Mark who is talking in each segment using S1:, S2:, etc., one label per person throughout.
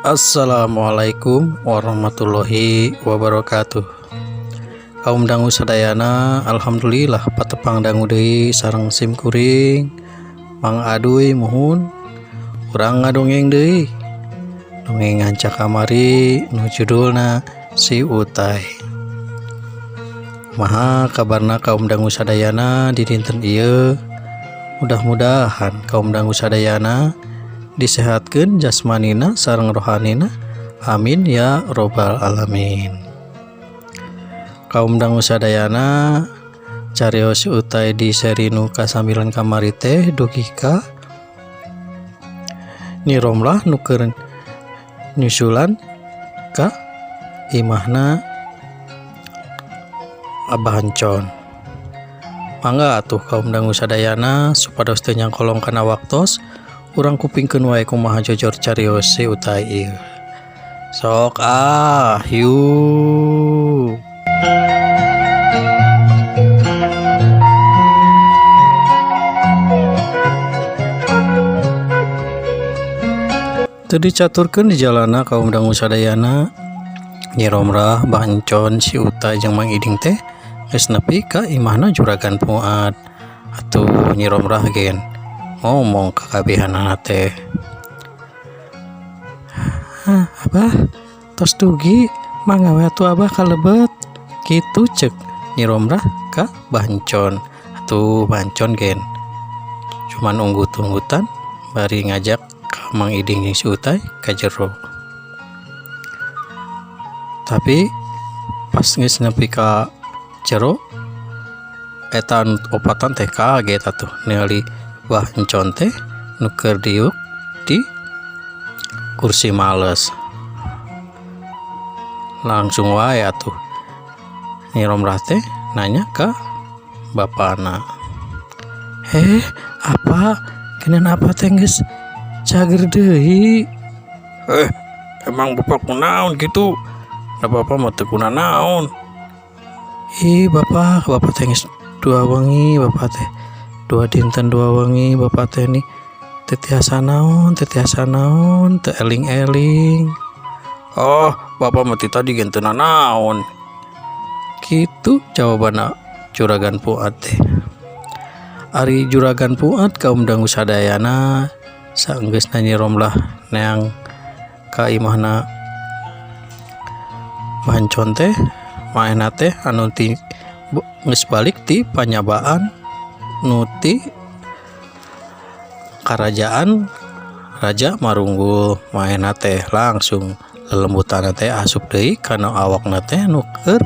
S1: Assalamualaikum warahmatullahi wabarakatuh. Kaum dangu sadayana, alhamdulillah patepang dangu deui sareng sim kuring Mang Aduy. Muhun urang ngadongeng deui, dongeng ngaca kamari nu judulna Si Utai. Kumaha kabarna kaum dangu sadayana di dinten ieu? Mudah-mudahan kaum dangu sadayana disehatkeun jasmanina sareng rohanina, amin ya robbal alamin. Kaum dangu sadayana, carios Si Utai di seri nu kasambilan kamari teh dugi ka Nyi Romlah nu keur nyusulan ka imahna Abah Encon. Mangga atuh kaum dangu sadayana, supados teu nyangkolong kana waktos, urang kupingkeun wae kumaha jojor carios Si Utai ieu. Sok ah, yuk. Teu dicaturkeun di jalana, kaum dangu sadayana, Nyi Romlah, Bah Encon, Si Utai jeung Mang Iding teh geus nepi ka imahna Juragan Fuad. Atuh Nyi Romlah gen ngomong ka kabehanana teh, "Hah, Abah tos dugi, mangga we atuh Abah kalebet," kitu cek Nyi Romlah ka Bah Encon. Atuh Bah Encon gen cuman unggut-unggutan bari ngajak ka Mang Iding jeung Si Utai ka jero. Tapi pas geus nepi ka jero, eta anu opatan teh kaget atuh ningali Bah Encon teh nu keur diuk di kursi males. Langsung wae atuh Nyi Romlah teh nanya ka bapana, "Eh, apa geunan apa teh geus cager deui?" "Eh, emang bapak kunaon gitu? Da bapak mah teu naon." "Ih, bapak, bapak teh geus 2 wengi, bapak teh 2 dinten 2 wengi bapak teh nih teu tiasa naon, teu tiasa naon, teu eling-eling." "Oh, bapak mah ti tadi ge teu nanaon," kitu jawabanna Juragan Fuad teh. Ari Juragan Fuad, kaum dangu sadayana, saenggeusna Nyi Romlah neang ka imahna Bah Encon teh, manehna teh anu ti geus balik ti panyabaan nu ti karajaan Raja Marunggul. Manehna teh langsung lelembutanna teh asup deui kana awakna teh nu keur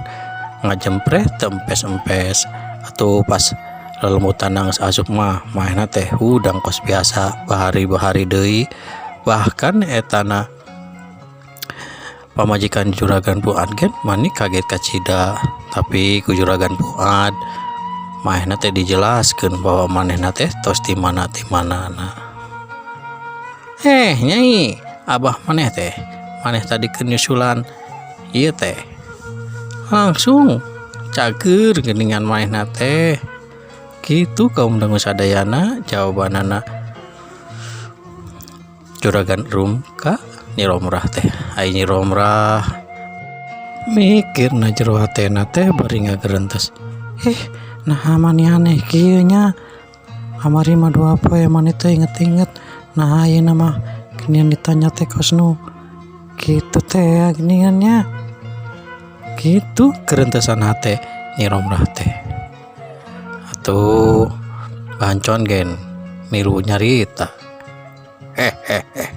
S1: ngajempreh teu empes-empes. Atuh pas lelembutan geus asup mah, manehna teh hudang kos biasa bahari-bahari deui. Bahkan etana pamajikan Juragan Fuad gen mani kaget kacida. Tapi ku Juragan Fuad manehna teh dijelaskeun bahwa manehna teh tos ti mana, ti manana. "Eh, Nyai, abah maneh teh, maneh tadi keur nyusulan ieu teh langsung cager geuningan manehna teh," kitu kaum dangu sadayana jawabanana Juragan Rum ka Nyi Romlah teh. Ai Nyi Romlah mikir na jero hatena teh bari ngagerentes, "Eh, naha mani aneh kieu nya? Kamari mah 2 poe maneh teh inget-inget, nah ayeuna mah geuningan ditanya teh kos nu kitu teh geuningan nya," kitu kerentesan hate Nyi Romlah teh. Atuh Bah Encon gen milu nyarita, "Eh eh eh,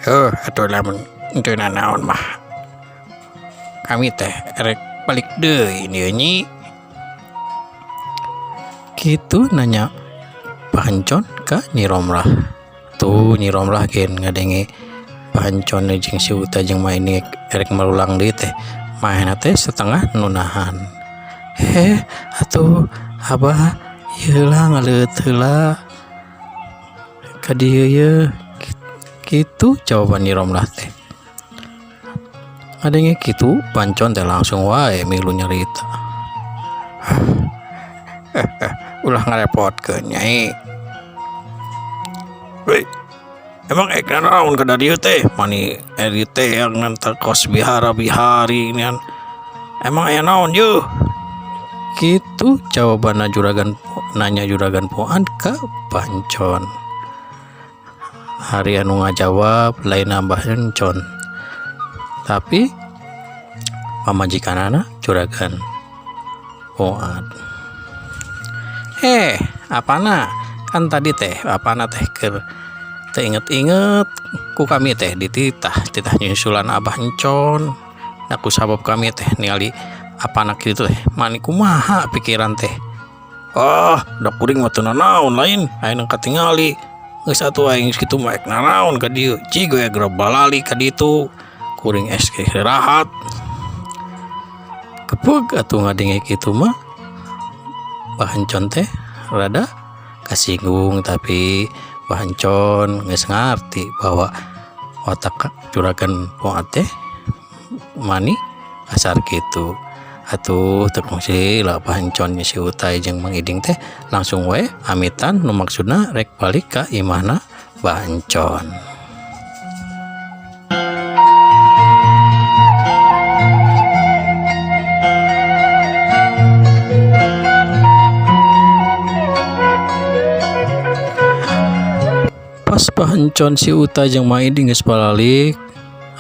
S1: heuh atuh lamun teu nanaon mah kami teh erek balik deui dieu, Nyi," kitu nanya Bah Encon ka Nyi Romlah. Tuh Nyi Romlah gen ngadenge Bah Encon jeung si Uta jeung Maini erek malulang deui teh, manehna teh setengah nu nahan. "Heh, atuh Abah ieu lah, ngaleut heula ka dieu ye," kitu jawaban Nyi Romlah teh. Ngadenge kitu, Bah Encon teh langsung wae milu nyarita, "Ulah ngarepotkeun, Nyai. Weh, Emang ek nanaon ka dieu teh mani eri teh yang ngantar kos bihara bihari nian. Emang aya naon yeuh? Kitu jawabanna juragan nanya juragan Fuad ka Bancon. Ari anu ngajawab lain Abah Encon tapi pamajikanana juragan Fuad. Eh, apana? Kan tadi teh apana teh keur teu inget-inget ku kami teh dititah titah nyusulan Abah Encon. Nah, ku sabab kami teh ningali apana kitu teh mani kumaha pikiran teh. Ah, da kuring mah teu nanaon lain ayeuna katingali. Geus atuh aing kitu mah ek nanaon ka dieu. Cig we geura balali ka ditu. Kuring es istirahat. Kepeg atuh ngadenge kitu mah. Bah Encon teh rada kasinggung tapi Bah Encon geus ngarti bahwa watak juragan Fuad teh mani kasar kitu. Atuh teu kungsi lah Bah Encon si Utai jeung Mang Iding teh langsung we amitan nu maksudna rek balik ka imahna Bah Encon. Pas Bah Encon si Utai jeung Mang Iding geus balalik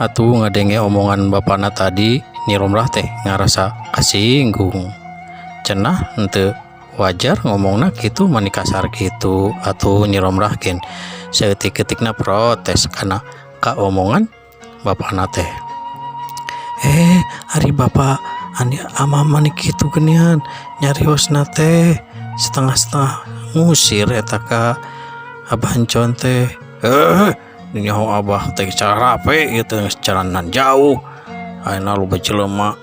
S1: atuh ngadenge omongan bapana tadi Nyi Romlah teh ngarasa kasinggung. Cenah henteu wajar ngomongna kitu mani kasar kitu atuh Nyi Romlah gen saeutik-eutikna protes kana kaomongan bapana teh. Eh, ari bapa ani ama mani kitu geuningan nyariosna teh setengah-setengah ngusir eta ka Abah Encon teh. Eh, nyaho abah teh carape ieu teh geus jalanan jauh. Ayeuna loba jelema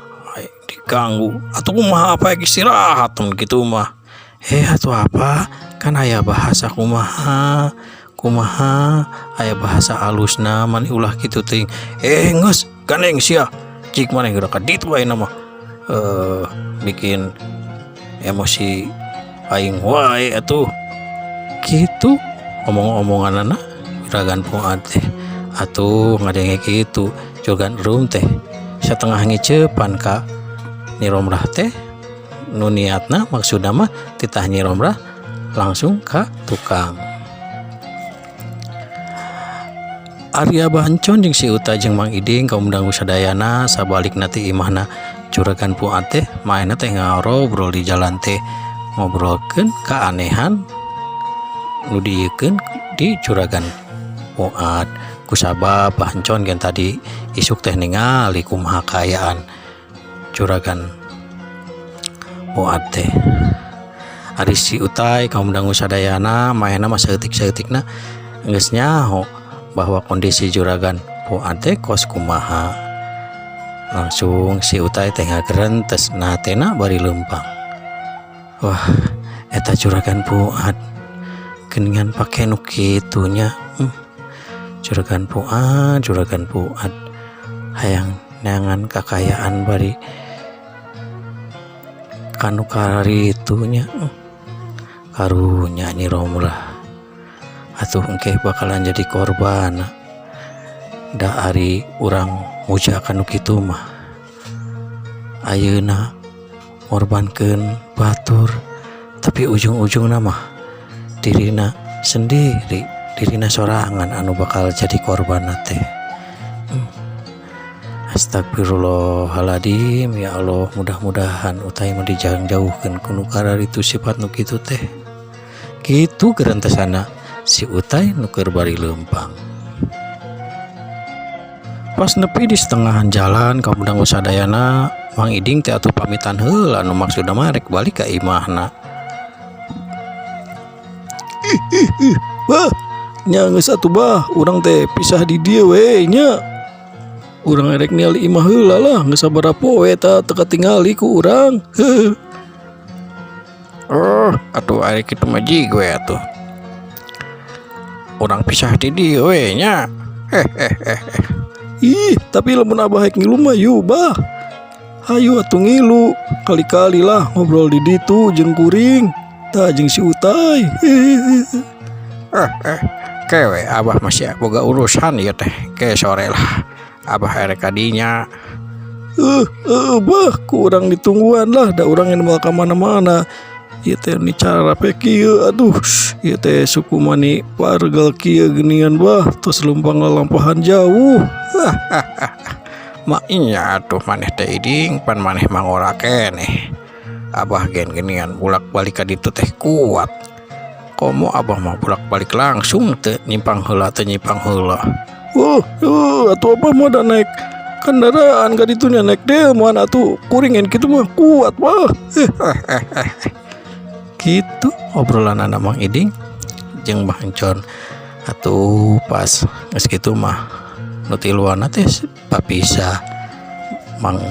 S1: diganggu. Atuh kumaha apa istirahat mun kitu mah. Eh, atuh apa? Kan aya bahasa kumaha kumaha aya bahasa alusna mani ulah kitu teuing. Eh, geus gandeng sia. Cik maneh geura ka ditu ayeuna mah. Bikin emosi aing wae atuh. Kitu omong-omonganana juragan Fuad teh. Atuh ngadenge kitu juragan Rum teh satengah ngiceupan ka Nyi Romlah teh nu niatna maksudna mah titah Nyi Romlah langsung ka tukang. Ari Abah Encon jeung si Uta jeung Mang Iding kaum dangu sadayana sabalikna ti imahna juragan Fuad teh maena teh ngarobrol di jalan teh ngobrolkeun keanehan nu dieukeun di juragan Fuad. Kusabab Bah Encon gen tadi isuk teh ningali kumaha kaayaan juragan Fuad teh. Ari si Utai kaum dangu sadayana maena mah saeutik-saeutikna geus nyaho bahwa kondisi juragan Fuad teh kos kumaha. Langsung si Utai teh ngagerentes na hatena bari leumpang. Wah, eta juragan Fuad geuningan pake nu kitu nya. Juragan Fuad, juragan Fuad hayang neangan kakayaan bari kanu kararitu nya. Karunya Nyi Romlah atuh engke bakalan jadi korban. Da ari urang muja kanu kitu mah ayeuna ngorbankeun batur tapi ujung-ujungna mah dirina sendiri, dirina sorangan anu bakal jadi korban teh. Astagfirullahaladzim, ya Allah, mudah-mudahan Utai mah dijauhkeun ku nu kararitu sifat nu kitu teh. Kitu gerentesana si Utai nu keur bari leumpang. Pas nepi di setengahan jalan kaum dangu sadayana Mang Iding teh atuh pamitan heula nu maksudna mah rek balik ka imahna. Ih, bah, nya geus atuh bah, urang teh pisah di dieu we nya. Urang erek ningali imah heula lah, geus sabaraha poe eta teu katingali ku urang. Heuh. Oh, atuh ari kitu mah jig we atuh. Urang pisah di dieu we nya. Hehehe. Ih, tapi lamun abah rek ngilu mah yuk bah. Hayu atuh ngilu, kali-kali lah ngobrol di ditu jeung kuring. Tah jeung si Utai. Hehehe. Kewe abah masih boga urusan ieu teh ke sore lah abah erek ka dinya.
S2: Bah ku urang ditungguan lah da urang ini moal ka mana-mana. Ieu teh ni carape kieu aduh ieu teh suku mani pargel kieu geuningan bah tos leumpang lalampahan jauh.
S1: Maenya atuh maneh teh Iding pan maneh mah ngora keneh. Abah gen geuningan bulak-balik ka ditu teh kuat. Komo abah mah bulak-balik langsung teu nyimpang heula teu nyimpang heula.
S2: Oh, atuh abah mah da naik kendaraan ka ditu nya naik delman atuh kuring ngan kitu mah kuat bah.
S1: Kitu obrolanana Mang Iding jeung Bah Encon. Atuh pas geus kitu mah nu tiluanna teh papisah. Mang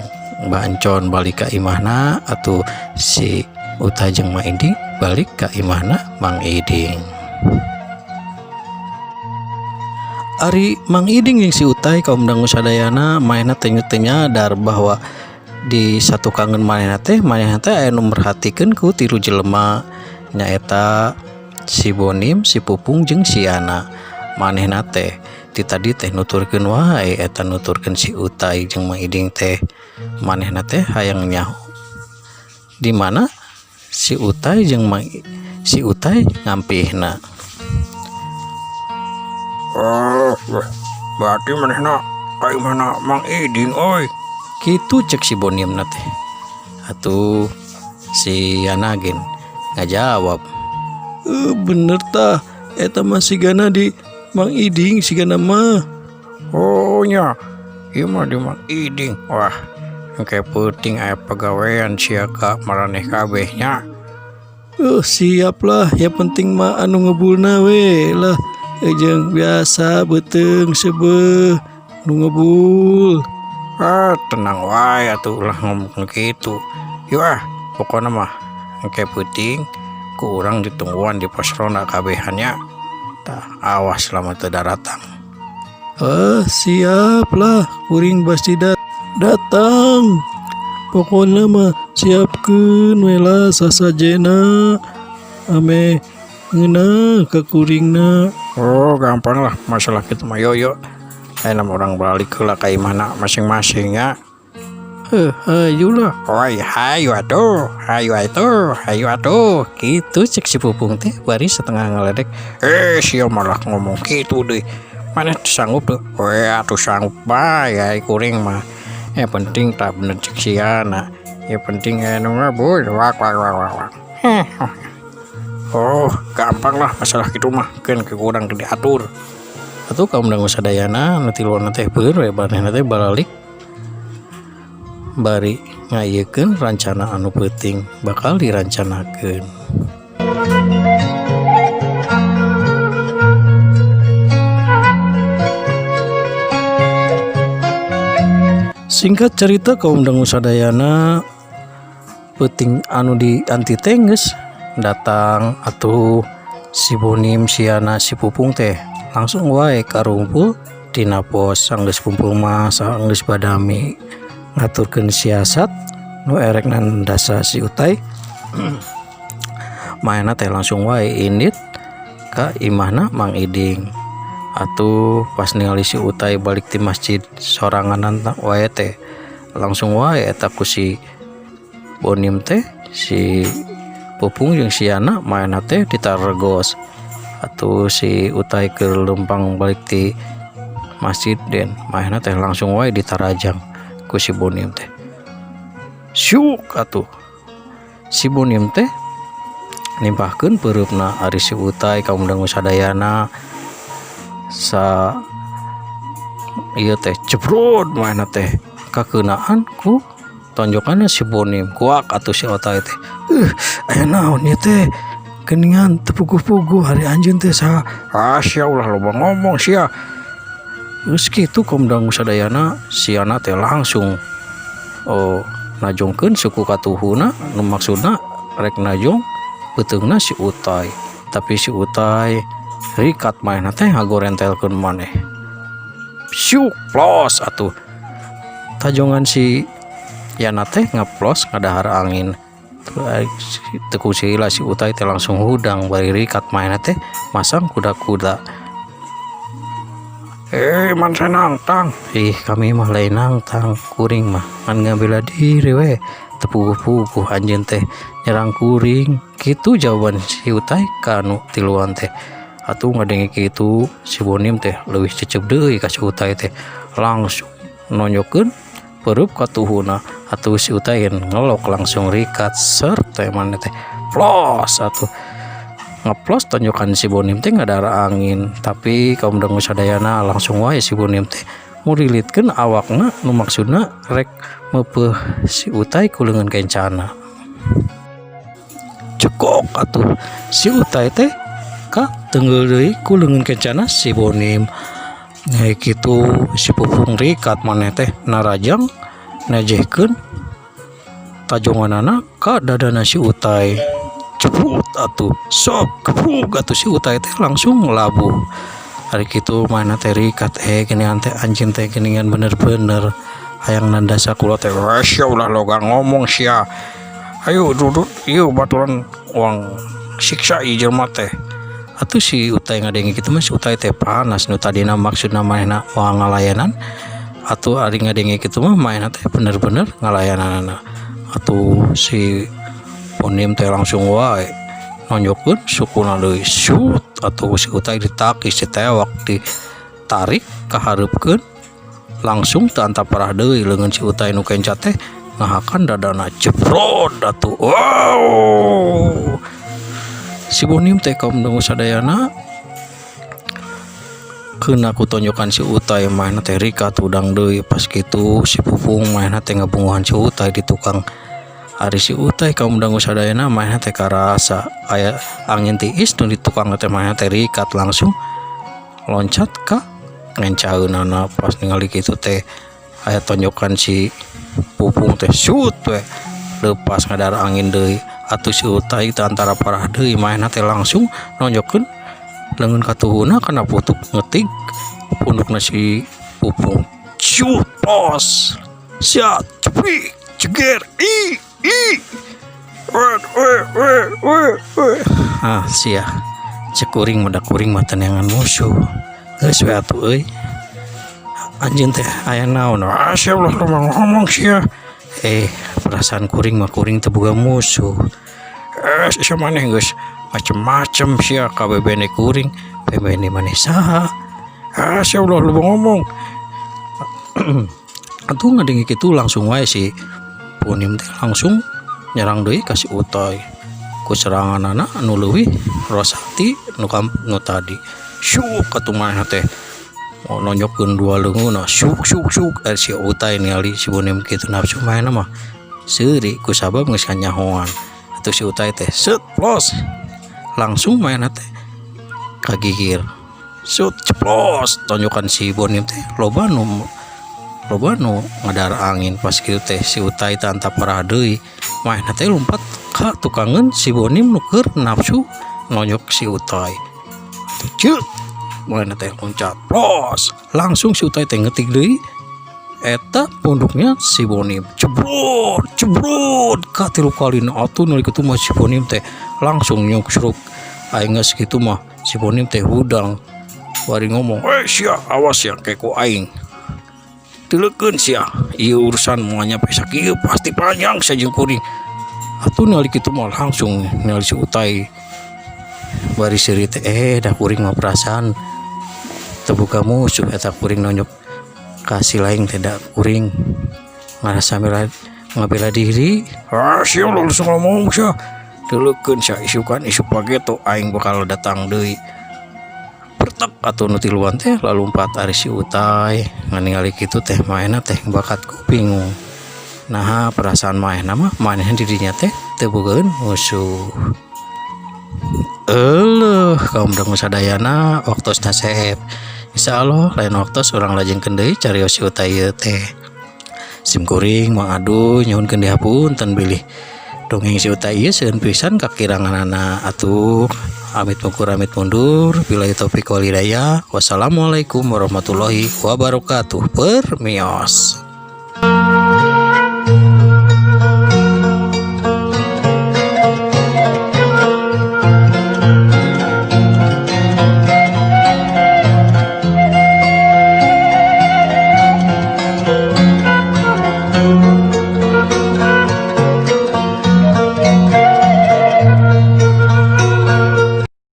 S1: Bah Encon balik ka imahna atuh si Uta jeung Mang Iding balik ka imahna Mang Iding. Ari Mang Iding jeung si Utai kaum dangu sadayana manehna teh teu nyadar bahwa di satukangeun manehna teh aya nu merhatikeun ku tilu jelema nyaeta si Bonim, si Pupung jeung si Yana. Manehna teh ti tadi teh nuturkeun wae eta nuturkeun si Utai jeung Mang Iding teh. Manehna teh hayang nyaho di mana si Utai jeung Mang si Utai ngampihna.
S3: Oh, berarti manehna ka imahna Mang Iding euy.
S1: Kitu cek si Bonim na teh. Atuh si Yana gen ngajawab.
S2: Bener tah eta mah sigana di Mang Iding sigana mah.
S3: Oh nya, ieu mah di Mang Iding. Wah, engke peuting aya pagawean sia ka maraneh kabeh nya.
S2: Siap lah, yang penting mah anu ngebulna we lah. Jeung biasa beuteung seubeuh nu ngebul.
S3: Ah, tenang wae atuh ulah ngomong kitu. Yuk ah, pokona mah engke peuting ku urang ditungguan di pos ronda kabehan nya. Tah, awas lamun teu daratang.
S2: Siap lah, kuring pasti datang. Pokona mah siapkeun we lah sasajena ame ngeunah ka kuringna.
S3: Oh, gampang lah masalah kitu mah yo yo. Ayeuna mah urang balik heula ka imahna masing-masing nya.
S1: Hayu lah.
S3: Oi, hayu atuh, hayu atuh, hayu atuh.
S1: Kitu cek si Pupung teh bari setengah ngaledek.
S3: Sia malah ngomong kitu deui. Maneh teu sanggup teu? We atuh sanggup bae ai kuring mah. Yang penting tak bener cek siana. Yang penting aya nu ngebul. Wak wak wak wak wak. Oh, gampang lah masalah kitu mah. Keun ke urang teu diatur.
S1: Atuh kaum dangu sadayana nu tiluanna teh beur we manehna teh baralik bari ngayekeun rancana anu peuting bakal dirancanakeun. Singkat cerita kaum dangu sadayana peuting anu dianti teh geus datang atuh si Bonim, si Yana, si Pupung teh langsung wae karumpul dina pos sanggeus kumpul mah sanggeus badami ngaturkeun siasat nu erek nandasa si Utai. Manehna teh langsung wae indit ka imahna Mang Iding. Atuh pas ningali si Utai balik ti masjid soranganan wae teh langsung wae eta ku si Bonim teh si Pupung jeung si Yana manehna teh ditaregos. Atuh si Utai keur leumpang balik ti masjid den manehna teh langsung wae ditarajang ku si Bonim teh. Syuk atuh si Bonim teh nimpahkeun peureupna ari si Utai kaum dangu sadayana sa ieu teh jebrod manehna teh kakeunaan ku tonjokanna si Bonim. Kuak atuh si Utai teh. Aya naon ieu teh geuningan teu puguh-puguh ari anjeun teh saha.
S3: Ah, sia ulah loba ngomong sia.
S1: Geus kitu kaum dangu sadayana si Yana teh langsung najongkeun suku katuhuna nu maksudna rek najong peuteungna si Utai. Tapi si Utai rikat manehna teh ngagorentelkeun maneh. Syuk plos atuh. Tajongan si Yana teh ngaplos ngadahar angin. Teu kusila si Utai teh langsung hudang bari rikat manehna teh masang kuda-kuda
S3: Eh, man saya nangtang.
S1: Ih, kami mah lain nangtang, kuring mah ngan ngabela diri we. Teu puguh-puguh anjeun teh nyerang kuring. Kitu jawaban si Utai ka nu tiluan teh. Atuh ngadenge kitu si Bonim teh leuwih cecep deui ka si Utai teh. Langsung nonjokeun peurup ka tuhuna. Atuh si Utai ngelok langsung rikat ser teh maneh teh. Plos atuh. Ngeplos tonjokan si Bonim teh ngadara angin, tapi kaum dangu sadayana langsung wae si Bonim teh murilitkeun awakna nu maksudna rek meupeuh si Utai ku leungeun kencana. Cekok atuh si Utai teh ka tenggel deui ku leungeun kencana si Bonim. Nah kitu si Pupung rikat maneh teh narajang nejehkeun tajonganana ka dadana si Utai. Ceput atuh sok gebrug atuh si Utai teh langsung labuh. Ari kitu manehna teh rikat geuningan teh anjeun teh geuningan bener-bener hayang nandasa kula teh.
S3: Wah, sia ulah loga ngomong sia. Ayo duduk ieu baturan uang siksa ieu jelema teh.
S1: Atuh si Utai ngadenge kitu mah si Utai teh panas nu tadina maksudna manehna moal ngalayanan atuh ari ngadenge kitu mah manehna teh bener-bener ngalayananana. Atuh si Bonim teh langsung wae nonjokeun sukuna deui shoot atuh si Utai ditakis ditewak ditarik kahareupkeun langsung teu antaparah deui leungeun si Utai nu kenca teh ngahakan dadana jebrod atuh. Wow, si Bonim teh kaum dangu sadayana keuna ku tonjokan si Utai manehna teh rikat hudang deui. Pas kitu si Pupung manehna teh ngabunguhan si Utai di tukang. Ari si Utai kaum dangu sadayana manehna teh karasa aya angin tiis nu di tukang teh manehna teh rikat langsung loncat ka ngencaeunana. Pas ningali kitu teh aya tonjokan si Pupung teh shoot we leupas ngadara angin deui. Atuh si Utai teh antara parah deui manehna teh langsung nonjokeun leungeun katuhuna kana putuk ngetig pundukna si Pupung. Shoot pos sia cepik ceger i i we we we. Ah sia cek kuring mah da kuring mah teneangan musuh geus we atuh euy anjeun teh aya naon.
S3: Ah, sia ulah loba ngomong sia.
S1: Perasaan kuring mah kuring teu boga musuh.
S3: Eh, sia maneh geus macem-macem sia ka bebene kuring.
S1: Bebene maneh saha?
S3: Ah, sia ulah loba ngomong.
S1: Atuh ngadenge kitu langsung wae si Bonim teh langsung nyerang deui ka si Utai ku seranganana anu leuwih rosati nu nu tadi. Syuk atuh manehna teh nonjokeun dua leungeunna syuk syuk syuk. Si Utai ningali si Bonim kitu nafsu manehna mah seuri ku sabab geus kanyahoan. Atuh si Utai teh set plos langsung manehna teh kagigir. Set ceplos tonjokan si Bonim teh loba nu ngadara angin. Pas kitu teh si Utai teh antaparah deui manehna teh lompat ka tukangeun si Bonim nu keur nafsu nonjok si Utai. Ceut manehna teh loncat plos langsung si Utai teh ngetik deui eta punduknya si Bonim jebrot jebrot ka tilu kalina. Atuh nu kitu mah si Bonim teh langsung nyuksruk. Aing geus kitu mah si Bonim teh hudang bari ngomong,
S3: "Eh sia awas ya ke ku aing. Tileukeun sia, ieu urusan moal nyampe sakieu pasti panjang sia jeung kuring."
S1: Atuh ningali kitu mah langsung ningali si Utai bari seuri teh, dah kuring mah perasaan teu boga musuh eta kuring nonjok ka si laing teh da kuring ngarasa ngabela diri.
S3: Ah sia ulah langsung ngomong sia. Tileukeun sia isukan isuk pageto aing bakal datang deui.
S1: Pertek atuh nu tiluan teh lalumpat. Ari si Utai ningali kitu teh manehna teh bakat ku bingung. Naha perasaan manehna mah manehna di dinya teh teu bogaeun musuh. Euleuh kaum dangu sadayana waktosna seep. Insyaallah lain waktos urang lajengkeun deui carios si Utai ieu teh. Sim kuring Mang Aduy nyuhunkeun dihapunten bilih dongeng si Utai ieu seueun pisan kakiranganana. Atuh amit mungkur amit mundur billahi taufik wal hidayah. Wassalamualaikum warahmatullahi wabarakatuh. Permios.